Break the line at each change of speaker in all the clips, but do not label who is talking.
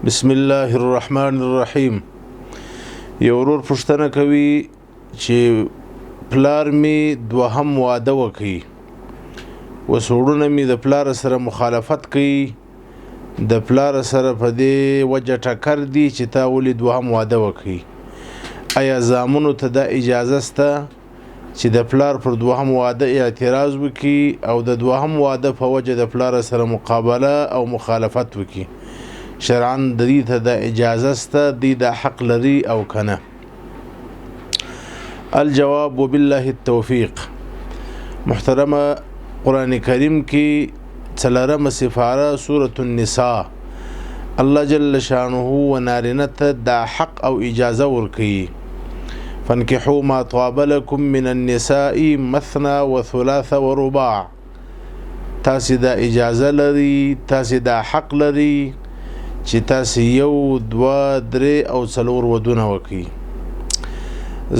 بسم الله الرحمن الرحیم. یو ورور پوښتنه کوي چې پلار می دوهم واده وکړي، اوس وروڼه می د پلار سره مخالفت کوي، د پلار سره په دې وجه ټکر دي چې تا ولې دوهم واده وکړي. ایا زامنو ته دا اجازه سته چې د پلار پر دوهم واده اعتراض وکړي او د دوهم واده په وجه د پلار سره مقابله او مخالفت وکړي؟ شرعاً د دې ته دا اجازه سته، دی دا حق لري او کنه؟ الجواب وبالله التوفیق. محترمه، قران کریم کې څلرمه سفاره سورة النساء، الله جل شانه و نارینه ته دا حق او اجازه ورکوي: فانكحوا ما طاب لكم من النساء مثنى وثلاث ورباع. تاسې دا اجازه لري، تاسې دا حق لري چې تاسې یو، دوه، درې او څلور ودونه وکړئ.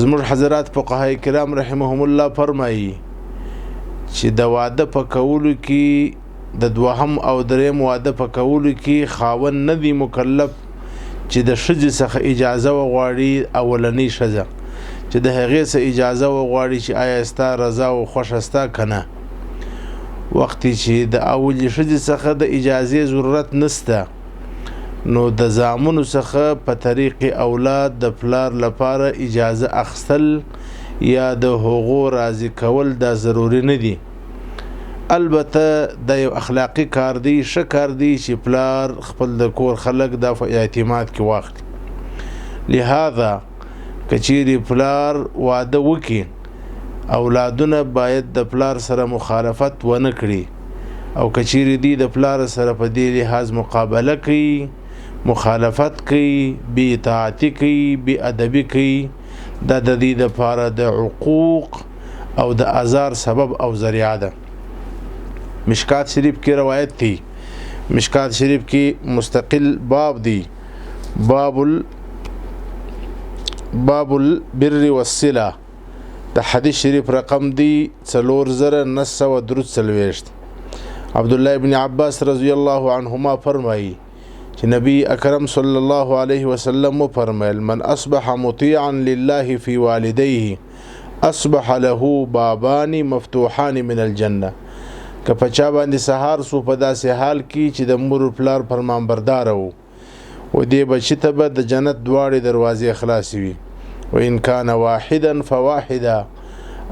زموږ حضرات فقهای کرام رحمهم الله فرمایي چې د واده په کولو کې، د دوهم او دریم واده په کولو کې خاوند نه دی مکلف چې د ښځې څخه اجازه وغواړي. اولنۍ ښځه چې د هغې څخه اجازه وغواړي چې آیا ستا رضا او خوښه ستا که نه. وخت چې د اولې ښځې څخه د اجازې ضرورت نسته، نو د زامنو څخه په طریق اولاد د پلار لپاره اجازه اخستل یا د هغو راضي کول دا ضروري نه دي. البته دا یو اخلاقي کار دی، ښه کار دی چې پلار خپل د کور خلک دا په اعتماد کې واخلي. لهذا کچېرې پلار واده وکړي، اولادونه باید د پلار سره مخالفت ونه کړي، او کچېرې دی د پلار سره په دې لحاظ مقابله کوي، مخالفت کوي، بې اطاعتي کوي، بې ادبي کوي، دا د دې لپاره د عقوق او د ازار سبب او ذریعه ده. مشکات شریف کې روایت دی، مشکات شریف کې مستقل باب دی، باب البر والصله، د حدیث شریف رقم دی 4943. عبد الله ابن عباس رضی الله عنهما فرمایي چې نبی اکرم صلی الله علیه وسلم فرمایل: من اصبح مطیعا لله فی والدیه اصبح له بابان مفتوحان من الجنه. که په چا باندې سهار سو په داسې حال کې چې د مور پلار فرمانبردار وو، و دې بچی ته به د جنت دواړې دروازې خلاصې وي. و ان کان واحدا فواحدا،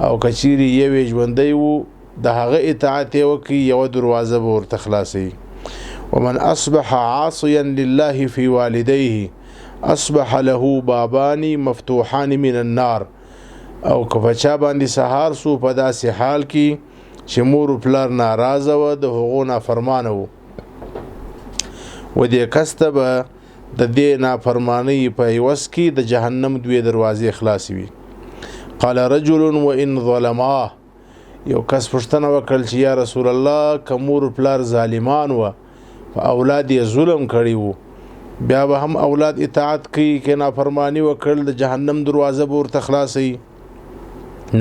او کچیری یوې ژوندی وو، د هغه اطاعت یې وکړي، یوه دروازه به ورته خلاصوي. ومن اصبح عاصيا لله في والديه اصبح له بابان مفتوحان من النار. او که په چا باندې سهار سو په داسې حال کې چې مور و پلار ناراضه وه، د هغو نافرمانه وو، و دې کس ته به د دې نافرمانۍ په عوض کې د جهنم دوې دروازې خلاصې وي. قال رجل وان ظلماه، یو کس پوښتنه وکړ چې یا رسول الله، که مور و پلار ظالمان وه، په اولاد یې ظلم کړی وو، بیا به هم اولاد اطاعت کوي که نافرمانی وکړل د جهنم دروازه به ورته خلاصوي؟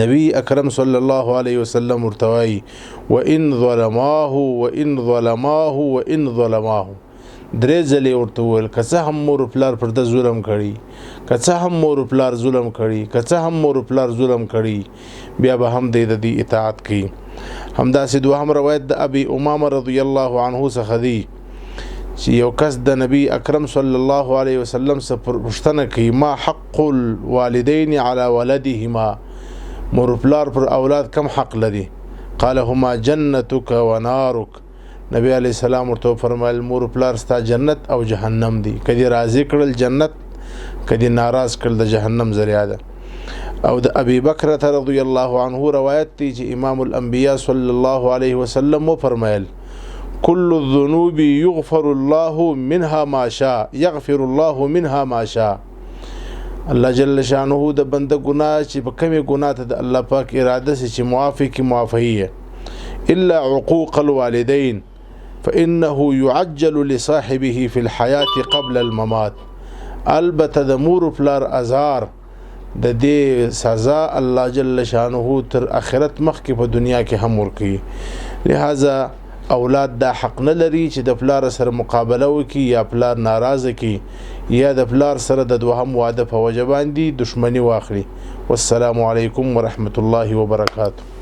نبی اکرم صلی الله علیه وسلم ورته وایي: وان ظلماه وان ظلماه وان ظلماه. درې ځلې ورته وویل، که څه هم مور و پلار پر ده ظلم کړي، که څه هم مور و پلار ظلم کړي، که څه هم مور و پلار ظلم کړي، بیا به هم دی د دې اطاعت کوي. همداسې دوهم روایت د ابي امامه رضی الله عنه څخه دی چې یو کس د نبی اکرم صلی الله علیه وسلم څخه پوښتنه کوي: ما حق الوالدین علی ولدهما، مور و پلار پر اولاد کم حق لري؟ قال هما جنتک ونارک. نبی علی السلام ورته فرمایل: مور پلار ستا جنت او جهنم دی، کدی راضی کړل جنت، کدی ناراض کړل د جهنم ذریعہ ده. او د ابي بکر رضی الله عنه روایت دی چې امام الانبیاء صلی الله علیه وسلم و فرمایل: كل الذنوب يغفر الله منها ما شاء، يغفر الله منها ما شاء. الله جل شانه د بنده ګناه چې په کمی ګناه ته د الله پاک اراده سي چې معافي کې معافي، الا عقوق الوالدين فانه يعجل لصاحبه في الحياه قبل الممات. البته د مور پلار ازار د دې سزا الله جل شانه تر اخرت مخکې په دنیا کې هم ورکوي. لہذا اولاد دا حق نه لري چې د پلار سره مقابله وکړي یا پلار ناراضه کړي یا د پلار سره د دوهم واده په وجه باندې دښمني واخلي. والسلام علیکم ورحمت الله وبرکاته.